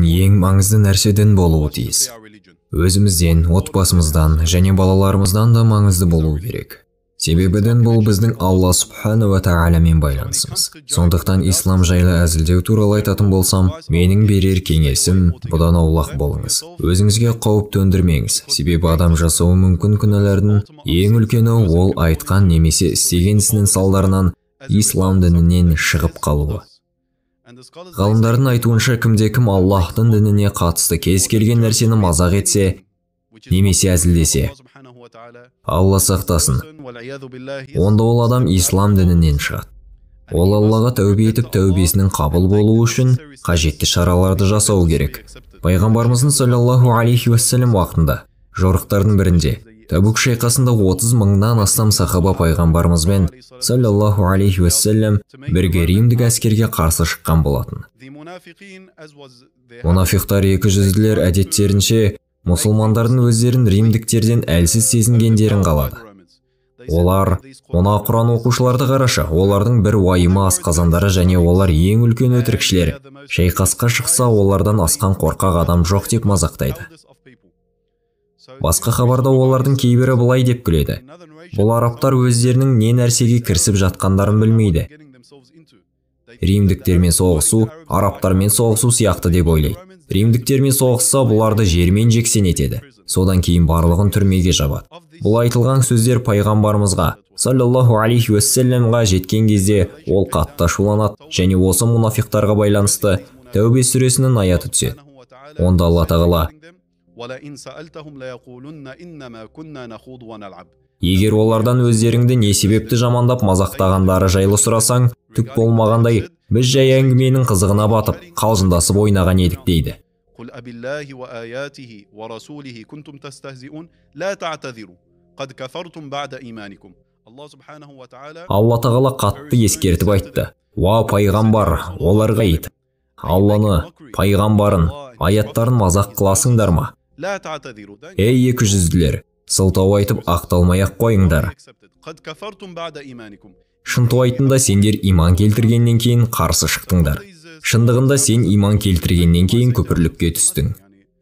үшін ең маңызды нәрсе дін болуы тиіс. Өзімізден, отбасымыздан және балаларымыздан да маңызды болуы керек. Себебі дін бұл біздің Алла субхана уа тағаламен байланысымыз. Сондықтан ислам жайлы әзілдеу туралы айтатын болсам, менің берер кеңесім бұдан аулақ болыңыз. Өзіңізге қауіп төндірмеңіз. Себебі адам жасауы мүмкін күнәлардың ең үлкені ол айтқан немесе істеген ісінің салдарынан ислам дінінен шығып қалуы. Ғалымдардың айтуынша, кімде-кім Аллаһтың дініне қатысты кез келген нәрсені мазақ етсе немесе әзілдесе, Алла сақтасын, онда ол адам ислам дінінен шығады. Ол Аллаға тәубе етіп, тәубесінің қабыл болуы үшін қажетті шараларды жасау керек. Пайғамбарымыздың саллаллаху алейхи уассалам уақытында жорықтардың бірінде Табук шайқасында 30 мыңнан астам сахаба пайғамбарымызбен саллаллаху алейхи уассалам бірге римдік әскерге қарсы шыққан болатын. Мұнафиқтар, екіжүзділер әдеттерінше мұсылмандардың өздерін римдіктерден әлсіз сезінгендерін қалады. Олар, мына Құран оқушыларды қарашы, олардың бір уайымы асқазандары және олар ең үлкен өтірікшілер. Шайқасқа шықса, олардан асқан қорқақ адам жоқ деп мазақтайды. Басқа хабарда олардың кейбірі былай деп күледі: бұл арабтар өздерінің не нәрсеге кірісіп жатқандарын білмейді. Римдіктермен соғысу, арабтармен соғысу сияқты деп ойлайды. Римдіктермен соғысса, бұларды жермен жексен етеді. Содан кейін барлығын түрмеге жабады. Бұл айтылған сөздер пайғамбарымызға саллаллаху алейхи уассаламға жеткен кезде ол қатты ашуланады және осы мұнафиқтарға байланысты Тәубе сүресінің аяты түседі. Онда Алла тағала: егер олардан өздеріңді не себепті жамандап мазақтағандары жайлы сұрасаң, түк болмағандай, біз жай әңгіменің қызығына батып, қалжыңдасып ойнаған едік дейді. Алла тағала қатты ескертіп айтты: уа пайғамбар, оларға айт, Алланы, пайғамбарын, аяттарын мазақ қыласыңдар ма? Ей екіжүзділер, сылтау айтып ақталмай-ақ қойыңдар. Шынтуайтында сендер иман келтіргеннен кейін қарсы шықтыңдар. Шындығында сен иман келтіргеннен кейін күпірлікке түстің.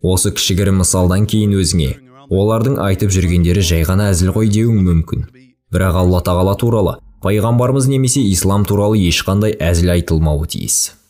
Осы кішігірім мысалдан кейін өзіңе, олардың айтып жүргендері жай ғана әзіл ғой деуің мүмкін. Бірақ Алла тағала туралы, пайғамбарымыз немесе ислам туралы ешқандай әзіл айтылмауы тиіс.